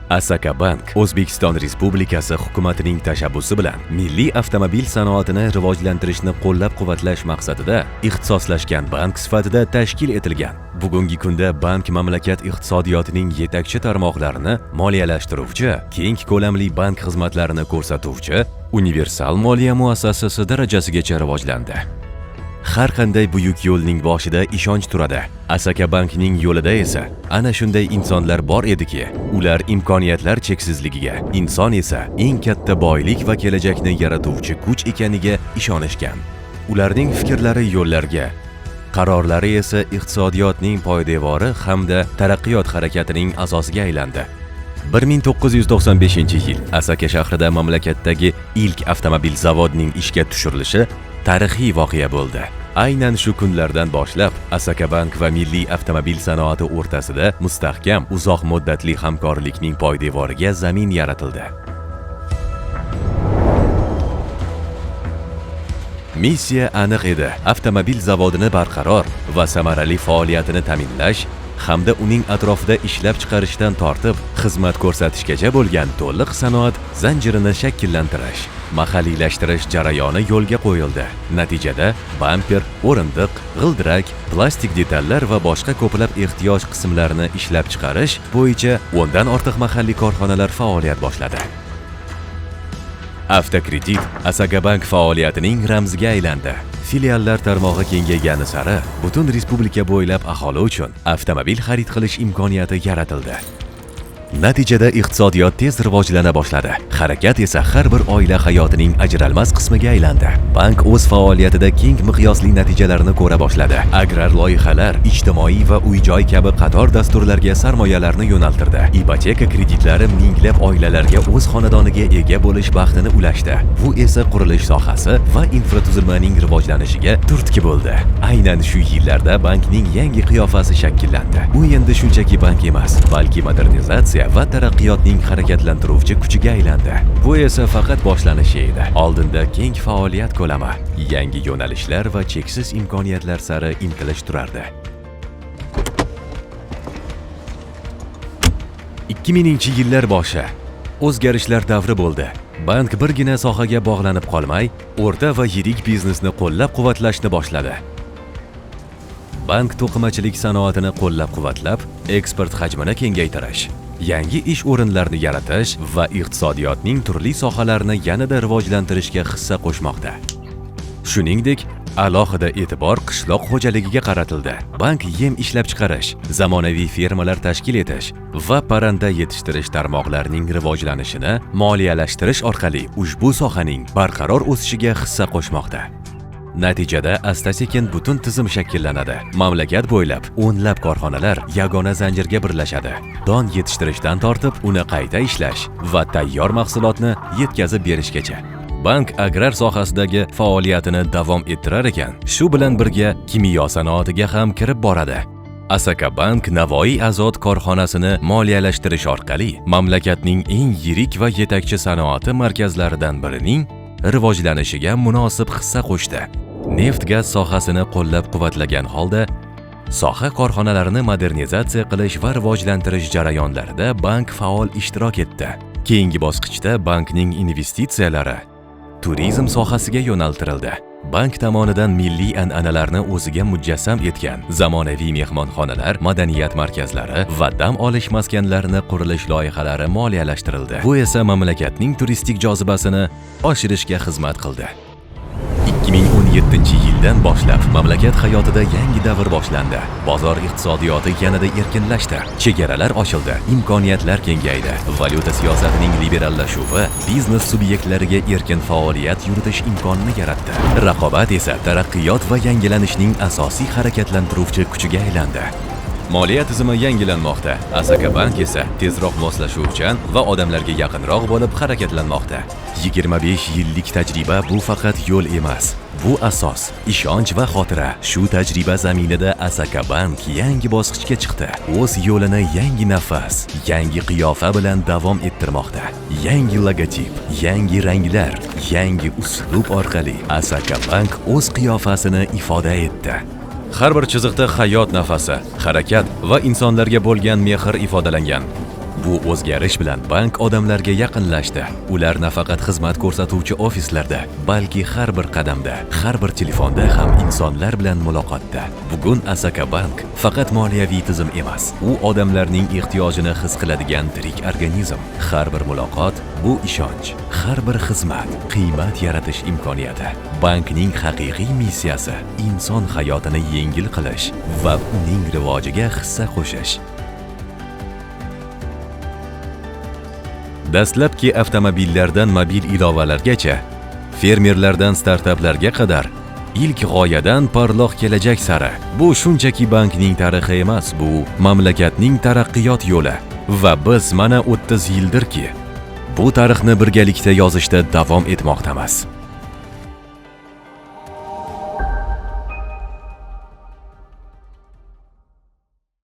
Asakabank O'zbekiston Respublikasi hukumatining tashabbusi bilan milliy avtomobil sanoatini rivojlantirishni qo'llab-quvvatlash maqsadida ixtisoslashgan bank sifatida tashkil etilgan. Bugungi kunda bank mamlakat iqtisodiyotining yetakchi tarmoqlarini moliyalashtiruvchi, keng ko'lamli bank xizmatlarini ko'rsatuvchi universal moliya muassasasi darajasigacha rivojlandi. Har qanday buyuk yo'lning boshida ishonch turadi. Asakabankning yo'lida esa ana shunday insonlar bor ediki, ular imkoniyatlar cheksizligiga, inson esa eng katta boylik va kelajakni yaratuvchi kuch ekaniga ishonishgan. Ularning fikrlari yo'llarga, qarorlari esa iqtisodiyotning poydevori hamda taraqqiyot harakatining asosiga aylandi. 1995-yil Asaka shahrida mamlakatdagi ilk avtomobil zavodining ishga tushirilishi tarixiy voqea bo'ldi. Aynan shu kunlardan boshlab Asakabank va milliy avtomobil sanoati o'rtasida mustahkam, uzoq muddatli hamkorlikning poydevoriga zamin yaratildi. Missiya aniq edi. Avtomobil zavodini barqaror va samarali faoliyatini ta'minlash hamda uning atrofida ishlab chiqarishdan tortib xizmat ko'rsatishgacha bo'lgan to'liq sanoat zanjirini shakllantirish, mahalliylashtirish jarayoni yo'lga qo'yildi. Natijada bamper, o'rindiq, g'ildirak, plastik detallar va boshqa ko'plab ehtiyoj qismlarini ishlab chiqarish bo'yicha 10 dan ortiq mahalliy korxonalar faoliyat boshladi. Avtokredit Asakabank faoliyatining ramziga aylandi. Filiallar tarmog'i kengaygani sari butun respublika bo'ylab aholi uchun avtomobil xarid qilish imkoniyati yaratildi. Natijada iqtisodiyot tez rivojlana boshladi. Harakat esa har bir oila hayotining ajralmas qismiga aylandi. Bank o'z faoliyatida keng miqyosli natijalarni ko'ra boshladi. Agrar loyihalar, ijtimoiy va uy-joy kabi qator dasturlarga sarmoyalarni yo'naltirdi. Ipoteka kreditlari minglab oilalarga o'z xonadoniga ega bo'lish baxtini ulashdi. Bu esa qurilish sohasi va infratuzilmaning rivojlanishiga turtki bo'ldi. Aynan shu yillarda bankning yangi qiyofasi shakllandi. U endi shunchaki bank emas, balki modernizatsiya va taraqqiyotning harakatlantiruvchi kuchiga aylandi. Bu esa faqat boshlanishi edi. Oldinda keng faoliyat ko'lami, yangi yo'nalishlar va cheksiz imkoniyatlar sari intilish turardi. 2000-yillar boshi o'zgarishlar davri bo'ldi. Bank birgina sohaga bog'lanib qolmay, o'rta va yirik biznesni qo'llab-quvvatlashni boshladi. Bank to'qimachilik sanoatini qo'llab-quvvatlab, eksport hajmini kengaytirish, yangi ish o'rinlarini yaratish va iqtisodiyotning turli sohalarini yanada rivojlantirishga hissa qo'shmoqda. Shuningdek, alohida e'tibor qishloq xo'jaligiga qaratildi. Bank yem ishlab chiqarish, zamonaviy fermalar tashkil etish va parranda yetishtirish tarmoqlarining rivojlanishini moliyalashtirish orqali ushbu sohaning barqaror o'sishiga hissa qo'shmoqda. Natijada asta-sekin butun tizim shakllanadi. Mamlakat bo'ylab o'nlab korxonalar yagona zanjirga birlashadi. Don yetishtirishdan tortib uni qayta ishlash va tayyor mahsulotni yetkazib berishgacha. Bank agrar sohasidagi faoliyatini davom ettirar ekan, shu bilan birga kimyo sanoatiga ham kirib boradi. Asakabank Navoiy Azot korxonasini moliyalashtirish orqali mamlakatning eng yirik va yetakchi sanoati markazlaridan birining rivojlanishiga munosib hissa qo'shdi. Neft-gaz sohasini qo'llab-quvvatlagan holda soha korxonalarini modernizatsiya qilish va rivojlantirish jarayonlarida bank faol ishtirok etdi. Keyingi bosqichda bankning investitsiyalari turizm sohasiga yo'naltirildi. Bank tomonidan milliy an'analarni o'ziga mujassam etgan zamonaviy mehmonxonalar, madaniyat markazlari va dam olish maskanlarini qurilish loyihalari moliyalashtirildi. Bu esa mamlakatning turistik jozibasini oshirishga xizmat qildi. 2017-yildan boshlab mamlakat hayotida yangi davr boshlandi. Bozor iqtisodiyoti yanada erkinlashdi, chegaralar ochildi, imkoniyatlar kengaydi. Valyuta siyosatining liberallashuvi biznes subyektlariga erkin faoliyat yuritish imkonini yaratdi. Raqobat esa taraqqiyot va yangilanishning asosiy harakatlantiruvchi kuchiga aylandi. Moliya tizimi yangilanmoqda. Asakabank esa tezroq moslashuvchan va odamlarga yaqinroq bo'lib harakatlanmoqda. 25 yillik tajriba bu faqat yo'l emas. Bu asos, ishonch va xotira. Shu tajriba zaminida Asakabank yangi bosqichga chiqdi. O'z yo'lini yangi nafas, yangi qiyofa bilan davom ettirmoqda. Yangi logotip, yangi ranglar, yangi uslub orqali Asakabank o'z qiyofasini ifoda etdi. Har bir chiziqda hayot nafasi, harakat va insonlarga bo'lgan mehr ifodalangan. Bu o'zgarish bilan bank odamlarga yaqinlashdi. Ular nafaqat xizmat ko'rsatuvchi ofislarda, balki har bir qadamda, har bir telefonda ham insonlar bilan muloqotda. Bugun Asakabank faqat moliyaviy tizim emas, u odamlarning ehtiyojini his qiladigan tirik organizm. Har bir muloqot bu ishonch, har bir xizmat qiymat yaratish imkoniyati. Bankning haqiqiy missiyasi inson hayotini yengil qilish va uning rivojiga hissa qo'shish. Dastlabki avtomobillardan mobil ilovalargacha, fermerlardan startaplarga qadar ilk g'oyadan porloq kelajak sari. Bu shunchaki bankning tarixi emas, bu mamlakatning taraqqiyot yo'li. Va biz mana 30 yildirki bu tarixni birgalikda yozishda davom etmoqdamiz.